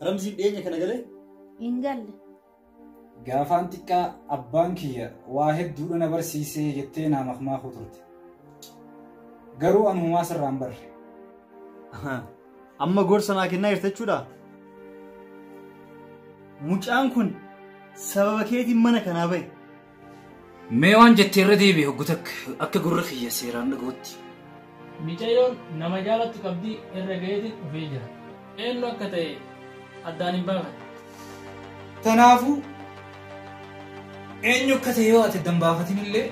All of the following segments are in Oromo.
Ramziin dhiyeenya kana galee? Hin galle. Gaafaan xiqqaa abbaan kiyya waa hedduudha na barsiisee jettee naa makmaakuu turte. Garuu anumaa sirraan barre. Amma gorsa naa kennaa jirta jechuudha. Mucaan kun sababa keetiin mana kanaa bahe. Mee waan jettee irra deebi'e hoggu takka akka gurra kiyya seeraan dhaga'utti. Micayyoon nama jaalattu qabdii irra ga'eetiin dhufee jira. Eenyu akka ta'e addaan hin baafanne. Kanaafuu eenyu akka ta'e yoo ati adda hin baafatin illee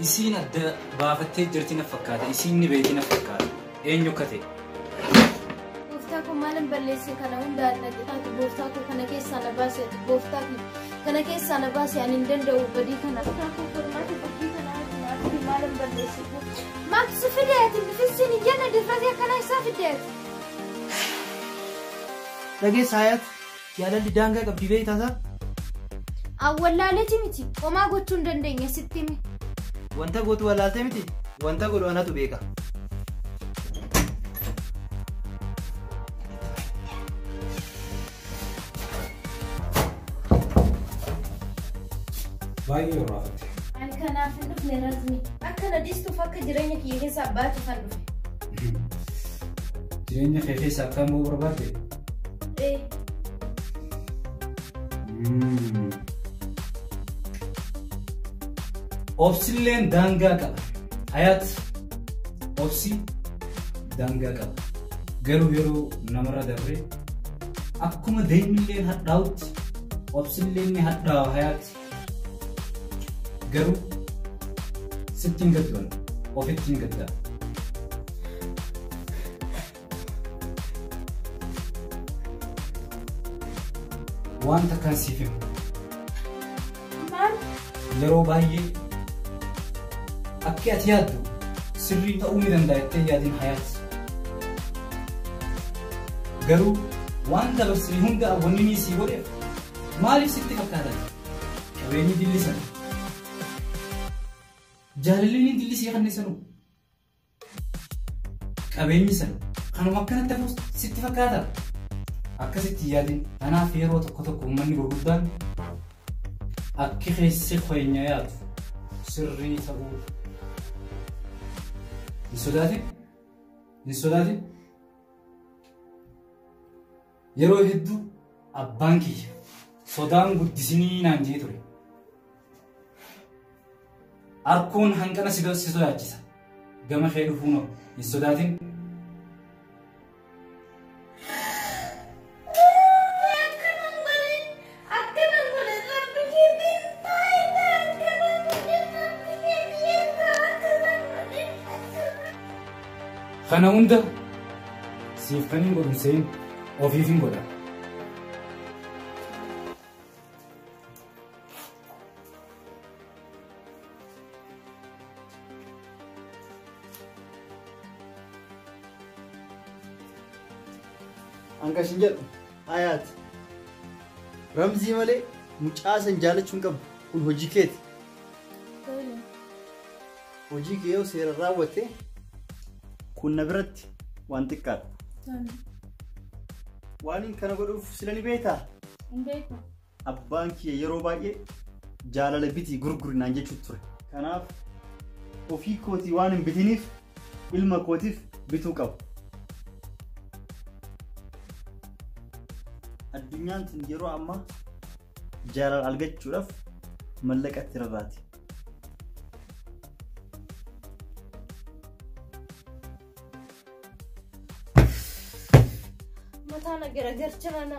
isiin adda baafattee jirti na fakkaata. Isiin ni beekti na fakkaata. Eenyu akka ta'e. Gooftaa koo maalin balleesse kana hunda ati gooftaa koo kana keessaa na baase ati gooftaa koo kana keessaa na baase ani hin danda'u badii kana. Gooftaa koo furmaata dubbii kana ati naaf maalin balleesse. Maaltu si fide ati bifisiin hin jenne dirratee akkana isaa fide ati. Dhageessa Hayaat jaalalli daangaa qabdi beektaa isaa? Awwallaaleeti miti homaa gochuu hin dandeenye sitti himi. Wanta gootu wallaaltee miti wanta godhu anatu beeka. Baay'ee horraafatte. Ani kanaaf hin dhufne Razmi. Akka na dhiistuuf akka jireenya kiyya keessaa baatuuf hin dhufe. Jireenya kee keessaa akkam ba'uu barbaadde? Ee. Obsilleen daangaa qaba. Hayaat obsi daangaa qaba. Garuu yeroo namarra dabree akkuma deemilleen hadhaa'utti obsilleen ni hadhaa'a Hayaat. Garuu sitti hin gaddu ofitti hin gaddaa. Waan takkaan siif himu. Maal? Yeroo baay'ee akka ati yaaddu sirrii ta'uu ni danda'a jettee yaadin Hayaat. Garuu waan dabarsine hunda wanni inni sii godheef maaliif sitti fakkaata? Qabeenyi dillisan. Jaalalli inni dillisii kannisanuu. Qabeenyi sana kanuma akkanatti hafuus sitti fakkaata? Akkasitti yaadin. Kanaaf yeroo tokko tokko uummanni gurguddaan akki keessi keenya yaadu sirrii ta'uu hin sodaatin. Hin sodaatin. Yeroo hedduu abbaan kiyya sodaan guddisinii naan jee ture. Arkuun hanqina si sodaachisa. Gama kee dhufuun hin sodaatin. Kana hunda siif kan hin godhu seen ofiif hin godha. Anka isin jedhu Hayaat Ramzii malee mucaa san jaalachuu hin qabdu. Kun hojii keeti. Hojii kee yoo seera raawwatte kun na biratti waan xiqqaadha. Waan hin kana godhuuf sila ni beektaa? Hin beeku. Abbaan kiyya yeroo baay'ee jaalala bitii gurguri naan jechuutu ture. Kanaaf ofii kootii waan hin bitiniif ilma kootiif bituu qaba. Addunyaan tun yeroo ammaa jaalala argachuudhaaf mallaqa itti rarraati. Mataa na garagalcha na.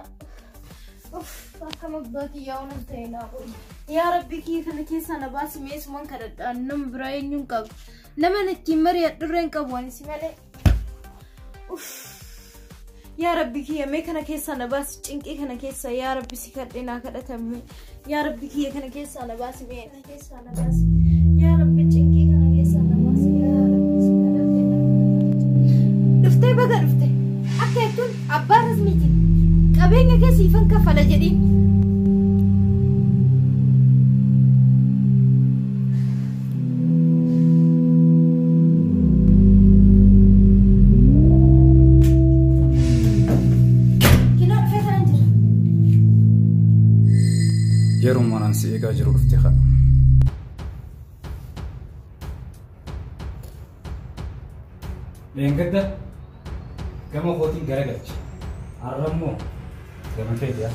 Uff, akkam abbaa kiyyaa waan ta'e naa godhu. Yaa Rabbi kiyya kana keessaa na baasi meesumaan kadhadhaan nama biraa eenyuun qabu. Nama ittiin mari'adhu irra hin qabu ani si malee. Uff. Yaa Rabbi kiyya mee kana keessaa na baasi cinqii kana keessaa yaa Rabbi si kadhee naa kadhatame. Yaa Rabbi kiyya kana keessaa na baasi mee kana keessaa na baasi. Yaa Rabbi cinqii kana keessaa na baasi yaa Rabbi si kadhatee naa kadhatame. Dhuftee baga dhufte. Akka jettuun abbaa rasmiitiin qabeenya kee siifan kaffala jedhiin. Yeroo manaan si eegaa jiru dhufte haa. Leengadda gama kootiin garagalche. Har'a immoo gama keeti yaa.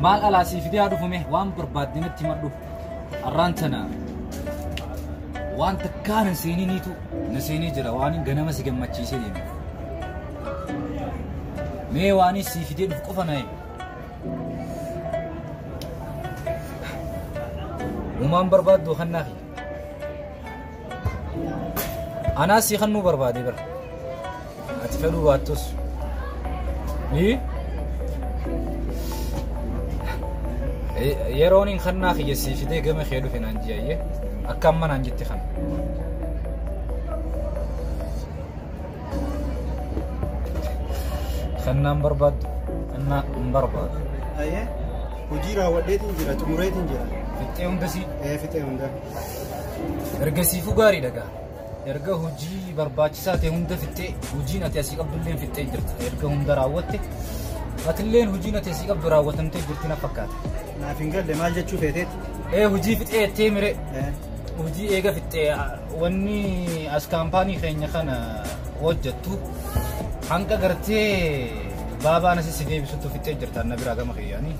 Maal alaa siif fidee haa dhufume waan barbaadde natti himadhu. Har'aan tana waan takkaan hin seeniniitu na seenee jira waan ganama si gammachiisee deeme. Mee waan siif fidee dhufu qofa na himi. Uumaan barbaaddu kannaafi. Anaas si kannuu barbaade bara. Ati fedhuu baattus. Ni? Yeroon hin kannaa kiyya siif fidee gama kee dhufe naan ji'ayyee akka amma naan jette kana. Kannaan barbaaddu, kannaa hin barbaadu. Ayyee hojii raawwadheetiin jira, xumureetiin jira. Fixee hundasii? Ee fixee hunda. Erga siifuu gaarii dhagaa. Erga hojii barbaachisaa ta'e hunda fixee hojiin ati asii qabdullee fixee jirta. Erga hunda raawwatte atilleen hojiin ati asii qabdu raawwatamtee jirti na fakkaata. Naaf hin galle maal jechuu feeteeti? Ee hojii fixee jettee mire. Hojii eega fixee wanni as kaampaanii keenya kana hojjettu hanga gartee baabaan asii si deebisutti fixee jirta na biraa gama kiyyaanii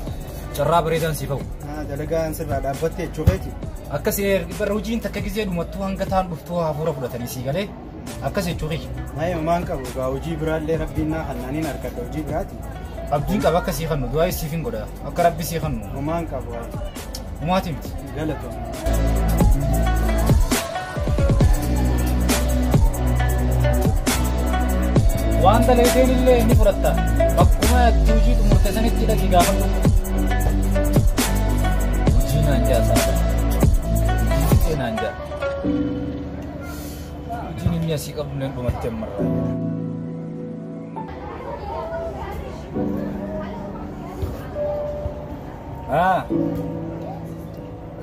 carraa bareedaan siif hawwu. Dalagaan sirraa dhaabbatte jechuu feeti? Akkas barra hojiin takka gizee dhumattuu hanga taan dhuftuu hafuura fudhatanii sii galee akkas jechuu kiyya. Naayima maan qabu gaa hojii biraallee rabbiin naa hannaaniin argadha hojii biraati. Abdiin qaba akka sii kannu du'aa siif hin godha akka rabbi sii kannu. Homaan qabu. Homaati miti. Galatoom. Waan dalaydeen illee ni fudhatta. Bakkuma itti hojii xumurte sanitti dhaqi gaafadhu. Hojii naan jaa saaba. Hojii fixee naan jaa. Hojiin inni asii qabdu illee dhumattee ammarraa.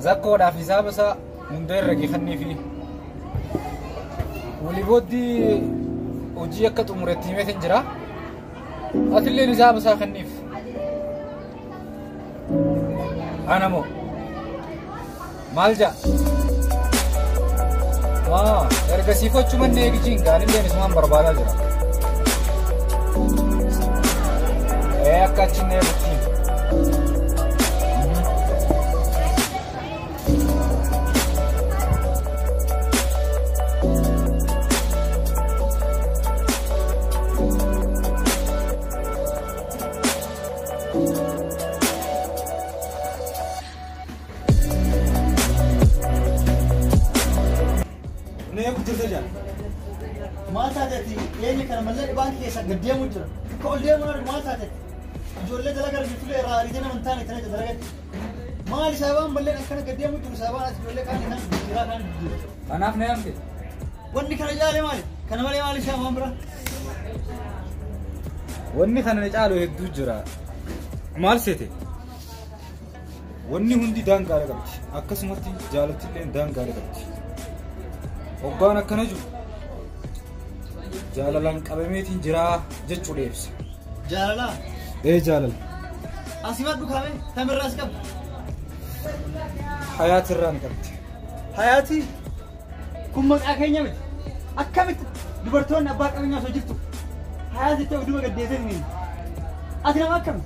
Zakkoodhaaf hisaaba isaa hunda irra geeffannee fi walii booddee hojii akka xumuretti himeetiin jira. Atilleen hisaaba isaa kenniif. Ana moo maal jaa? Erga siif mannee eegichiin gaanilleen isumaan barbaadaa jira. Akka achi hin eeguttiin. Maal taateeti eenyu kana mallaqa baankii keessa gad deemu jira. Ka ol deemu maal taateeti? Ijoollee dalagaa jirtullee irraa ariitee nama hin taane tana dalagatti. Maali sababaan malleen akkana gad deemu jiru sababaan as ijoollee kaan isaan jijjiiraa kaan jijjiira. Kanaaf na yaamte. Wanni kana caale maali? Kana malee maali isaa waan biraa? Wanni kana caalu hedduu jira. Maal seete? Wanni hundi daangaa qabdi. Akkasumatti jaalaltillee daangaa qabdi. Hoggaan akkana jiru jaalalaan qabameetiin jiraa jechuudha ibsa. Jaalalaa? Ee jaalala. Asii maddu kaame tamirraas qabdi. Hayaatirraan qabdi. Hayaatii kun maqaa keenya miti. Akkamitti dubartoonni abbaa qabeenyaa osoo jirtu hayaatii ta'uu duba gaddeessee ni. Ati nama akkami?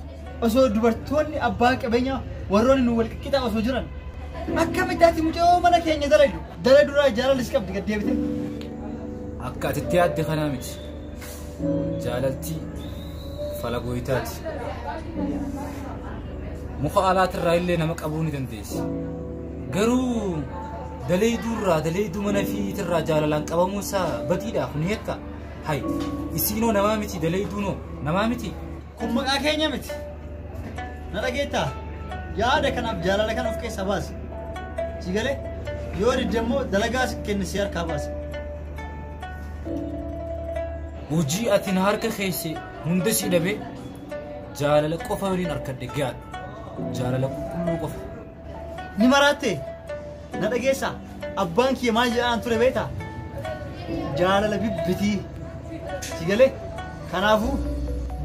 Osoo dubartoonni abbaa qabeenyaa warroonni nu wal qixxaa osoo jiran akkamitti ati mucaa mana keenya dalaydu daladuraa jaalalis qabdi gaddeebite. Akka atitti yaadde kanaa miti. Jaalalti falagooyitaati. Muka alaatirraa illee nama qabuu ni dandeessi. Garuu daleeyduurraa daleeyduu mana fiitirraa jaalalaan qabamuunsaa badiidha kun yakka. Hay isiinoo namaa miti daleeyduunoo namaa miti. Kun maqaa keenya miti. Na dhageettaa yaada kanaaf jaalala kana of keessaa baasi. Si galee yoo didde immoo dalagaa si kenne si harkaa baasi. Hojii ati na harka keesse hunda si dhabe jaalala qofa waliin harkadhe gaadha. Jaalala qulqulluu qofa. Ni maraatte na dhageessaa abbaan kiyya maal jedhaan ture beektaa? Jaalala bibbitii si galee kanaafuu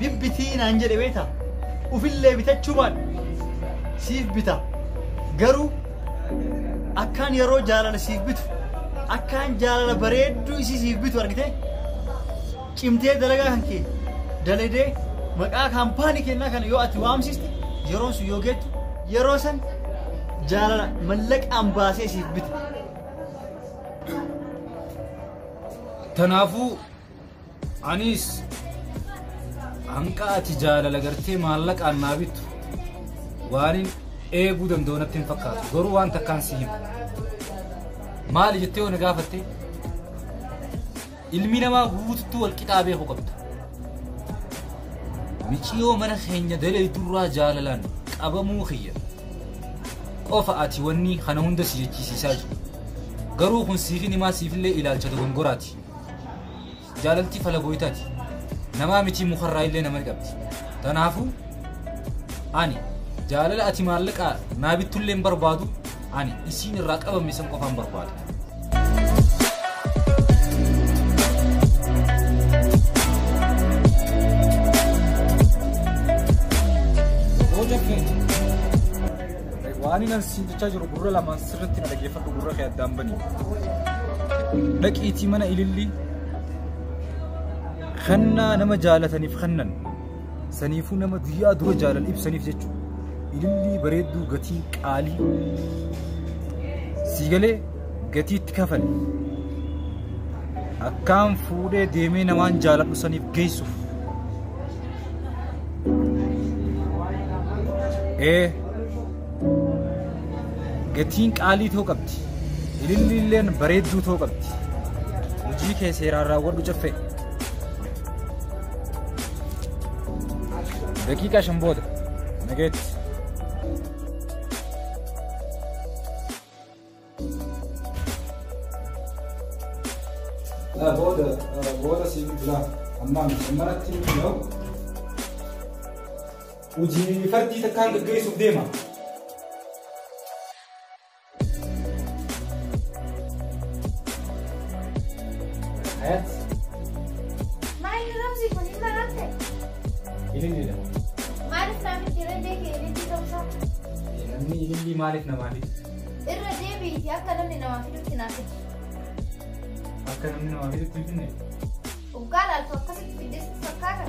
bibbitii naan jedhe beektaa? Ufillee bitachuu baadhu siif bita garuu akkaan yeroo jaalala siif bitu akkaan jaalala bareedduu isii siif bitu argite cimtee dalagaa kan kee daladee maqaa kaampaanii kennaa kana yoo ati waamsiste yeroon sun yoo geettu yeroo san jaalala mallaqaan baasee siif bita. Kanaafuu anis hanqa ati jaalala gartee maallaqaan naa bittu waan eeguu danda'u natti hin fakkaatu. Garuu waan takkaan si hima. Maali jettee yoo na gaafatte ilmi namaa guututti wal qixaa beekuu qabda. Miciyoo mana keenya daleeyduurraa jaalalaan qabamuu kiyya. Qofa ati wanni kana hunda si jechisiisaa jiru. Garuu kun siifin himaa siifillee ilaalcha dogongoraati. Jaalalti falagooyitaati. Namaa miti mukarraa illee nama ni qabdi. Kanaafuu ani jaalala ati maallaqaa naa bittullee hin barbaadu ani isiin irraa qabame san qofaan barbaada. Waan inni siin jechaa jiru gurra lamaan sirriitti na dhaggeeffadhu gurra kee addaan bani. Dhaqiitii mana ilillii kennaa nama jaalataniif kennan saniifuu nama guyyaa dura jaalala ibsaniif jechuudha. Ilillii bareedduu gatii qaalii sii galee gatiitti kafale akkaan fuudhee deemee namaan jaaladhu saniif geessuuf. Gatiin qaalii ta'uu qabdi. Ililliilleen bareedduu ta'uu qabdi. Hojii kee seeraan raawwadhu caffee. Daqiiqaa 5 booda nageetti. Booda si bilbilaa ammaa miti ammanatti yoo hojii fardii takkaan gaggeessuuf deema. Hayat. Maali Ramzi kun hin maraatte? Ililliidha. Maaliif namitti irra deebi'ee ilillii ta'uusaa? Namni ilillii maaliif namaa fida? Irra deebi'iiti akka namni namaa fidutti naa fidi. Akka namni namaa fidutti hin fidne? Hoggaa laaltu akkasitti fiddees fakkaata.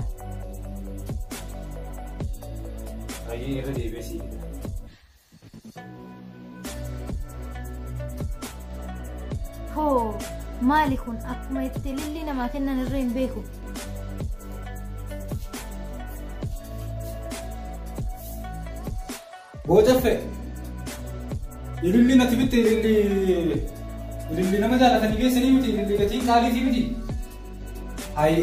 Baay'ee irra deebi'ee sii fida. Hoo maali kun akkuma itti ilillii namaa kennan irra hin beeku. Boocaffee ilillii natti bitte ilillii nama jaalatanii geessanii miti ilillii gatiin qaaliitii miti. Hayi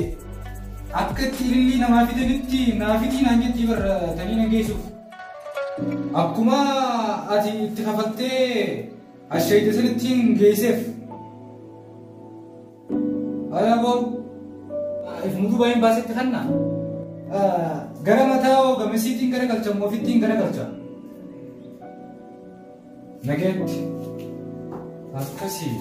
akka itti ilillii namaa fidanitti naa fidii naan jettii barra tanii nan geessuuf. Akkuma ati itti kafaltee asheeyte sanittiin geesseef. Ayaaboo if mutuu baay'een baasetti kanna. Gara mataa hoo gamasiitiin gara galcha moo ofittiin gara galcha? Nageetti. Akkasii.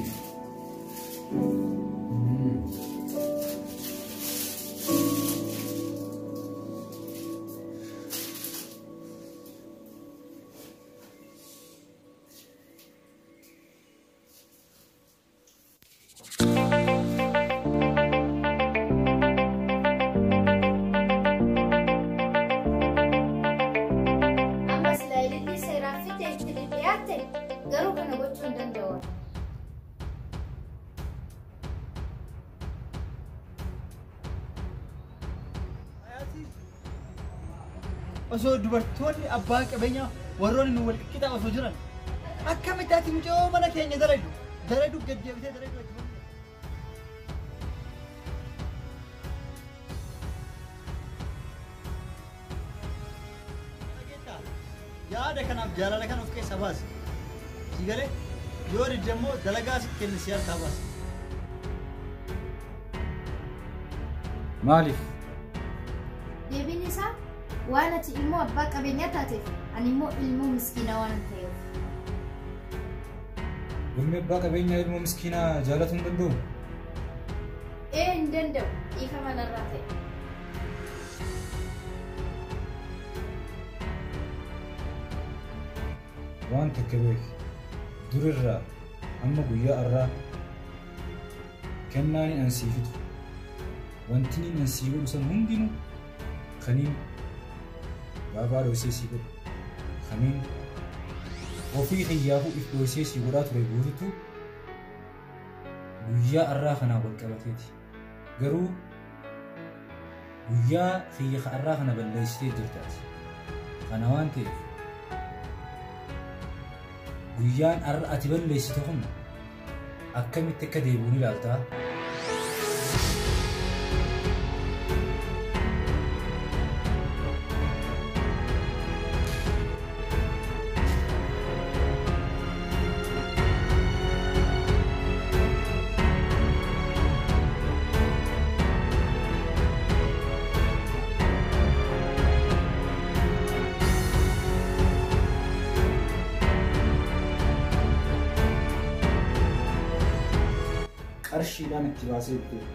Amma silaa ilillii seeraaf fite itti dhiyaatte garuu kana gochuu hin danda'u. Osoo dubartoonni abbaa qabeenyaa warroonni nu wal qixxaa osoo jiran akkamitti ati mucayoo mana keenya dalaydu dalaydu gad deebitee dalaydu achi. Yaada kanaaf jaalala kana of keessaa baasi. Si galee yoo didde immoo dalagaa si kenne si harkaa baasi. Maaliif? Deebiin isaa waan ati ilmoo abbaa qabeenyaa taateef ani immoo ilmoo miskiinaa waan ta'eef. Ilmi abbaa qabeenyaa ilmoo miskiinaa jaalatuu hin danda'u? Ee hin danda'u dhiifama narraa ta'e. Waan takka beeki. Durirraa amma guyyaa har'aa kennaan an sii fidu wanti inni an sii godhu san hundinuu kaniin baabaa dhoysee sii godhu kaniin ofii kiyyaafuu if dhoysee sii godhaa ture guututu guyyaa har'aa kanaa wal qabateeti. Garuu guyyaa kiyya har'aa kana balleessitee jirtaati. Kana waan ta'eef guyyaan har'a ati balleessite kun akkamitti akka deebi'u ni ilaaltaa? Qarshiidhaan itti baasee bitee.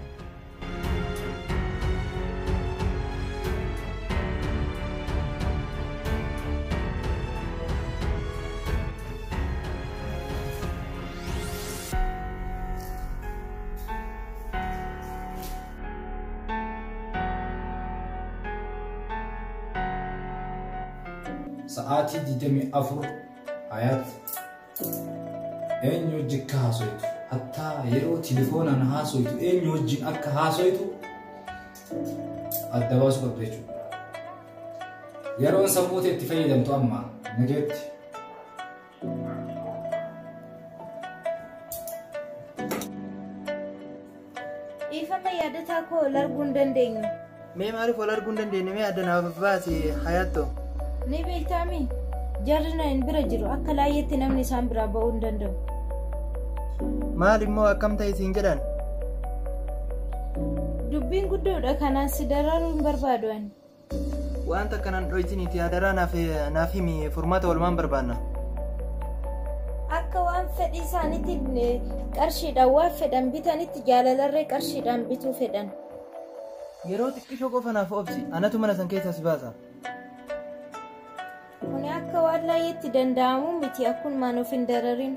Sa'aatii 24 Hayaat eenyu wajjin akka haasoytu hattaa yeroo telefoonaan haasoytu eenyu wajjin akka haasoytu adda baasuu qabda jechuudha. Yeroon sammuu ta'e itti fayyadamtu amma nageetti. Dhiifama yaadataa koo wal arguu hin dandeenyu. Mee maaliif wal arguu hin dandeenye mee adda naaf baasi Hayaatto? Ni beektaami jarri na hin bira jiru akka laayyeetti namni isaan biraa ba'uu hin danda'u. Maal immoo akkam ta'e siin jedhan? Dubbiin guddoodha kanaan si dararuu hin barbaadu ani. Wanta akkanaan dhoysiniiti hadaraa naaf himi furmaata walumaan barbaanna. Akka waan fedhii isaaniitti qarshiidhaan waan fedhan bitanitti jaalalarree qarshiidhaan bituu fedhan. Yeroo xiqqishoo qofa naaf obsi anatu mana san keessaa si baasa. Kuni akka waan laayyeetti danda'amu miti akkumaan of hin dararin.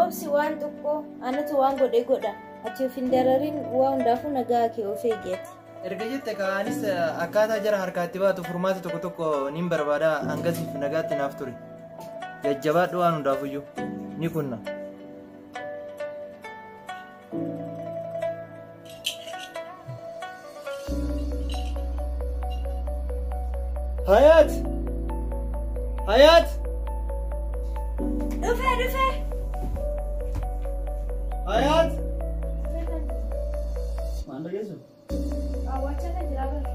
Obsi waan xiqqoo anatu waan godhe godha. Ati of hin dararin waa hundaafuu nagaa kee of eeggati. Erga jette ka'anis akkaataa jara harkaatti baatu furmaata tokko tokko nin barbaada hangasiif nagaatti naaf ture. Jajjabaadhu waan hundaafuyyuu ni kunna. Hayaat! Hayaat! Dhufee dhufee! Hayaat! Maal dhageessu? Awwaacha kan jira bara.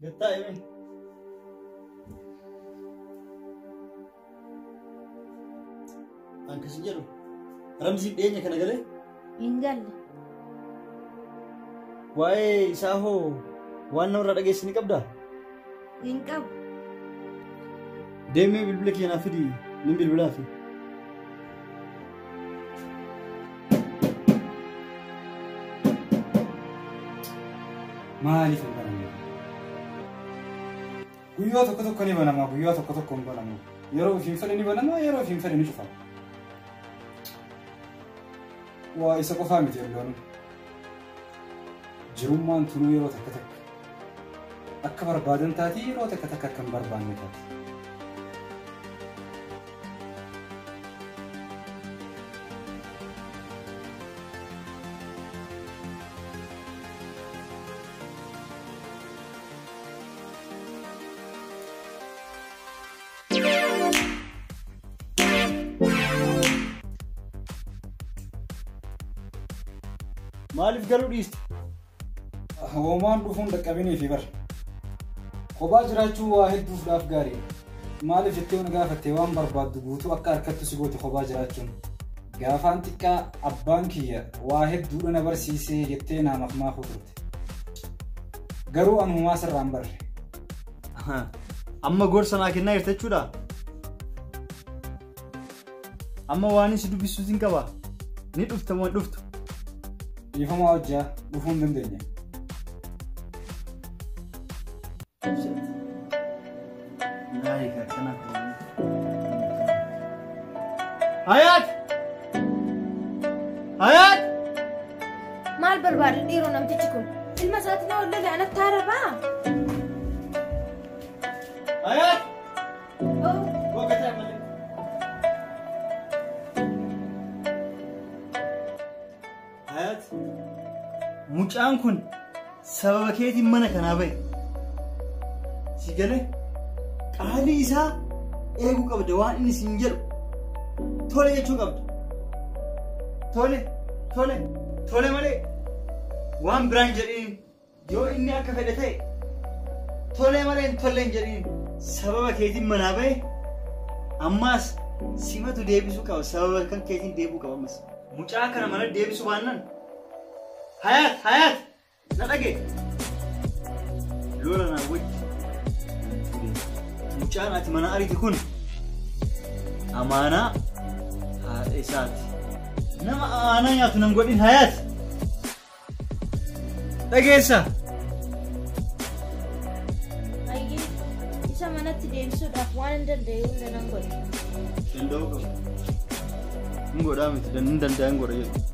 Gattaa hime. Akkasin jedhu Ramziin dhiyeenya kana galee Hin galle. Waa'ee isaa hoo waan namarraa dhageessi ni qabdaa? Hin qabu. Deemee bilbila kee naaf fidi nin bilbilaafi. Maaliif hin banamne? Guyyaa tokko tokko ni banama, guyyaa tokko tokko hin banamu. Yeroo ofiin fedhe ni banama, yeroo ofiin fedhe ni cufama. Waa isa qofaa miti elloon. Jirummaan tunuu yeroo takka takka akka barbaadan taati, yeroo takka takka akka hin barbaanne taati. Maaliif galuu dhiiste? Hoomaan dhufuun dhaqqabinii fi bar. Kophaa jiraachuu waa hedduufdhaaf gaariidha. Maaliif jettee na gaafatte waan barbaaddu guutuu akka harkattu si goote kophaa jiraachuun. Gaafaan xiqqaa abbaan kiyya waa hedduudha na barsiisee jettee naa makmaakuu turte. Garuu an homaa sirraa hin barre. Amma gorsa naa kennaa jirta jechuudha. Amma waan si dubbisuutiin qaba. Ni dhufta moo hin dhuftu? Dhiifama hojjaa dhufuu hin dandeenye. Hayaat! Hayaat! Maal barbaada dhiiroo namtichi kun? Ilma isaatti na wallole anatti haarabaa? Hayaat! Boqotaa malee. Hayaat! Mucaan kun sababa keetiin mana kanaa ba'e. Si galee qaalii isaa eeguu qabda waan inni siin jedhu tole jechuu qabda. Tole, tole, tole malee waan biraan jedhiin yoo inni akka fedhe ta'e tole malee hin tolle hin jedhiin sababa keetiin manaa ba'e ammaas simatu deebisuu qaba sababa kan keetiin deebuu qaba ammas. Mucaa kana mana deebisuu baannaan Hayaat, Hayaat, na dhage. Lola naa wajji. Mucaan ati mana ariite kun amaanaa haadha isaati. Nama aanaa nyaatu nan godhin Hayaat. Dhageessa. Ayyee isa manatti deebisuudhaaf waan hin danda'e hunda nan godhe. Danda'uu qaba. Hin godhaa miti, hin danda'a hin godha jedhu.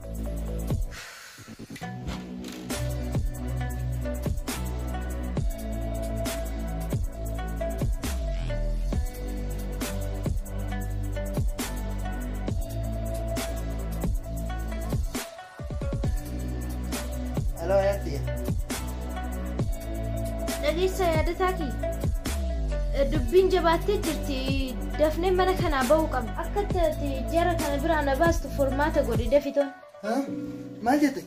Hello, Hayaati. Dhageessa yaadataa kee dubbiin jabaattee jirti dafnee mana kanaa ba'uu qabna. Akka taate jara kana biraa na baastu formaata godhi dafitoon. Maal jette?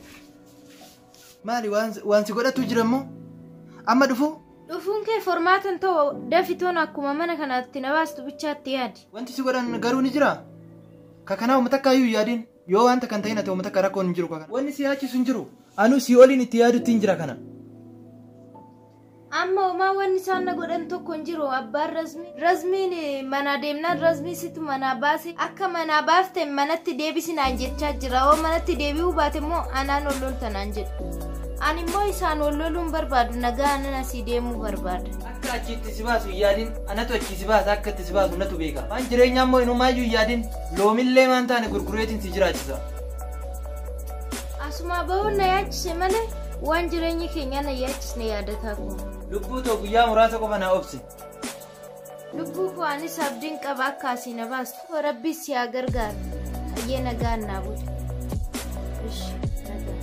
Maali waan si godhatu jira immoo? Amma dhufuu? Dhufuun kee formaatan ta'u dafitoon akkuma mana kanaatti na baastu bichaatti yaadi. Wanti si godhan garuu ni jira? Ka kanaa uummata akkaayyuu hin yaadin. Yoo wanta kan ta'in ati uummata akka rakkoon hin jiru kana. Wanni si yaachisu hin jiru. Anu si oliin itti yaadutti hin jira kana. Amma homaa wanni isaan na godhan tokko hin jiru abbaan Razmii. Razmiin manaa deemnaan Razmii situ manaa baase akka manaa baafte manatti deebisinaan jechaa jira. Hoo manatti deebi'uu baate immoo anaan ol loltanaan jedhu. Ani immoo isaan ol loluun barbaadu nagaa anan asii deemuu barbaada. Akka achitti si baasu hin yaadin anatu achi si baasa akka itti si baasu natu beeka. Waan jireenyaa immoo inumaayyuu hin yaadin loomillee waan taane gurgureetiin si jiraachisa. Asumaa bahuun na yaachise malee waan jireenya keenyaa na yaachisne yaadataa koo. Lubbuu too guyyaa muraasa qofa naa obsi. Lubbuu koo anis abdiin qaba akka asii na baastu. Rabbis si haa gargaaru. Hayyee nagaan naa buli. Ishi nagaa.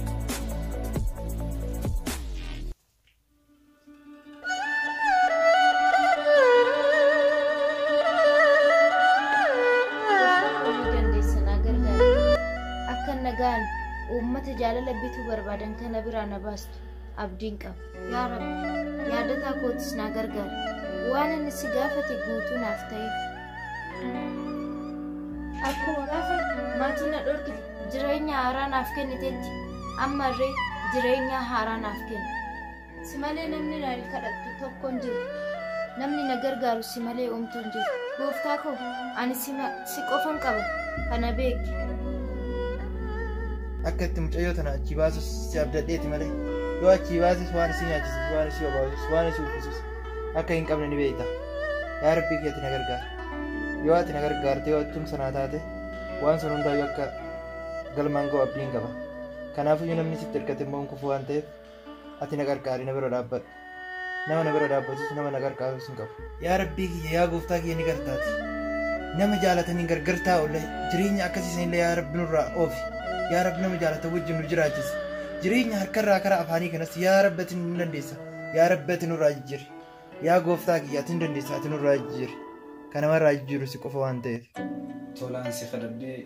Gooftaan dandeessa naa gargaaru. Akka nagaan uummata jaalala bituu barbaadan kana biraa na baastu abdiin qaba. Yaa Rabbi yaadataa kootis naa gargaari. Waan inni si gaafate guutuu naaf ta'eef. Akkuma gaafa maatii na dhorkite jireenya haaraa naaf kennitetti ammallee jireenya haaraa naaf kenni. Si malee namni na kadhattu tokko hin jiru. Namni na gargaaru si malee homtuu hin jiru. Gooftaa koo ani si qofan qaba kana beeki. Akka itti mucayyoo tana achi baasus si abdadheeti malee. Yoo achii baases waan isii nyaachisus, waan isii obaasus, waan isii uffisus akka hin qabne ni beekta. Yaa Rabbii kiyya ati na gargaari. Yoo ati na gargaarte yoo tumsa naa taate waan sun hundaayyuu akka galmaan ga'u abdiin qaba. Kanaafiyyuu namni sitti hirkate immoo hin kufu waan ta'eef ati na gargaari na bira dhaabbadhu. Nama na bira dhaabbatus nama na gargaarus hin qabu. Yaa Rabbii kiyya yaa gooftaa kiyya ni gartaati. Nama jaalataniin gargar taa'ullee jireenya akkasii sanillee yaa Rabbi nurraa oofi. Yaa Rabbi nama jaalatan wajjin nu jiraachisi. Jireenya harkarraa karaa afaanii kanas yaa Rabbi ati ni dandeessa. Yaa Rabbi ati nurraa jijjiiri. Yaa gooftaa kiyya ati ni dandeessa ati nurraa jijjiiri. Kan namarraa jijjiiru si qofa waan ta'eef. Tolaan si kadhadhee,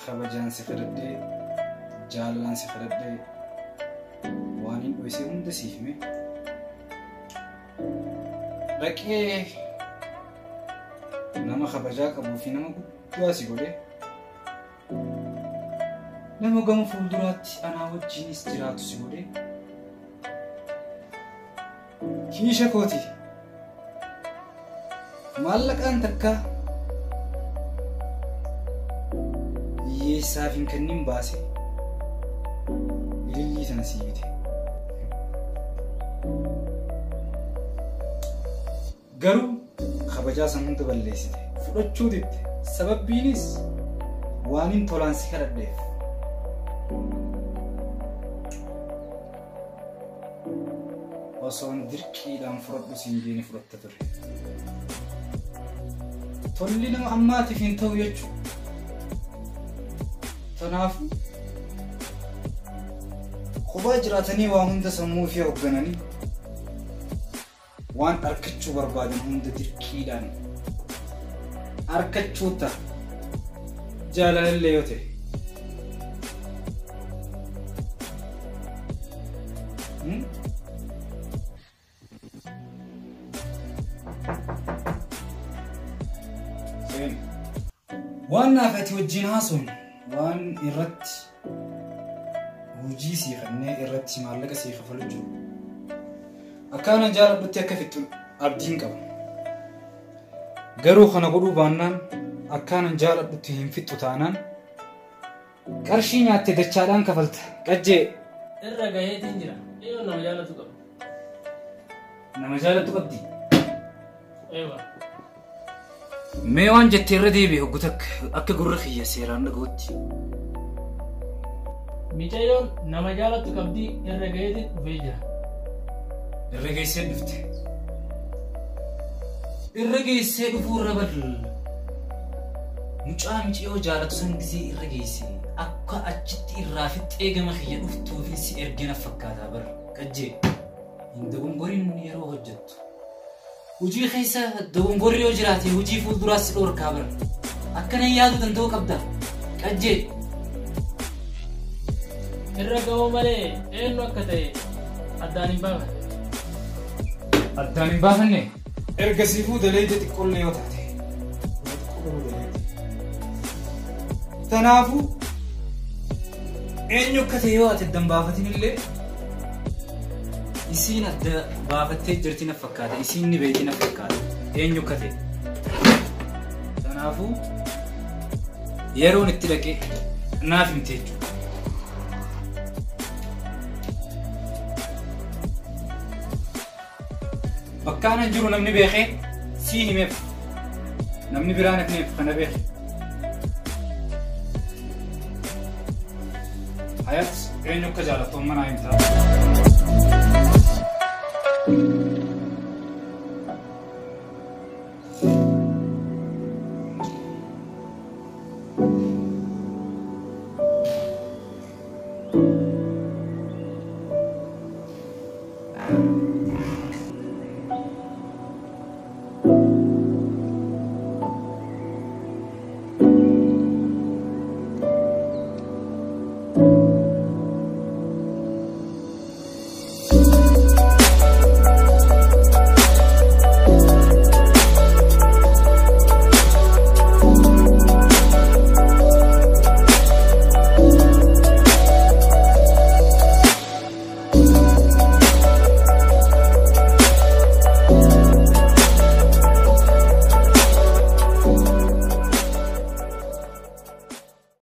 kabajaan si kadhadhee, jaalalaan si kadhadhee waan hin dhoysee hunda siif hime. Dhaqee nama kabajaa qabuu fi nama guddaa si godhe nama gama fuulduraatti anaa wajjinis jiraatu si godhe kiisha kooti maallaqaan takka hiyyeessaaf hin kennin baase ilillii sana sii bite. Garuu kabajaa san hunda balleessite fudhachuu didde sababbiinis waan hin tolaan si kadhadheef. Osoon dirqiidhaan fudhadhu siin jeeni fudhatta ture. Tolli nama ammaatiif hin ta'u jechuudha. Kanaafuu kophaa jiraatanii waa hunda sammuu ofii hooggananii waan arkachuu barbaadan hunda dirqiidhaan arkachuu ta'a. Jaalalallee yoo ta'e. Seeni. Waan naaf ati wajjin haasofnu waan irratti hojii sii kennee irratti maallaqa sii kafalu jiru. Akkaanan jaaladhutti akka fixxu abdiin qaba. Garuu kana godhuu baannaan akkaanan jaaladhutti hin fixxu taanaan qarshii nyaatte dachaadhaan kafalta. Qajjee. Irra gaheetiin jira. Eeyyuu nama jaalatu qaba. Nama jaalatu qabdi. Eewa. Mee waan jettee irra deebi'e hoggu takka akka gurra kiyya seeraan dhaga'utti. Micayyoon nama jaalatu qabdi irra gaheetiin dhufee jira. Irra geessee dhufte. Irra geessee dhufuu irra badal. Mucaa miciyoo jaalatu san gisee irra geesse akka achitti irraa fixxee gama kiyya dhuftuufin si ergina fakkaataa bara. Qajjee hin dogongorin yeroo hojjettu. Hojii keessa dogongorri yoo jiraate hojii fuulduraas si dhorkaa bara. Akkana yaaduu danda'uu qabda. Qajjee. Irra ga'uu malee eenyu akka ta'e addaan hin baafanne. Addaan hin baafanne erga siifuu daleeyde xiqqoollee yoo taate. Kanaafuu eenyu akka ta'e yoo ati adda hin baafatin illee isiin adda baafattee jirti na fakkaata. Isiin ni beekti na fakkaata. Eenyu akka ta'e. Kanaafuu yeroon itti dhaqee naaf himte jechuudha. Bakka ana jiru namni beekee sii himeef namni biraan hafneef kana beeke. Hayat eenyu akka jaalattu amma naa himtaa.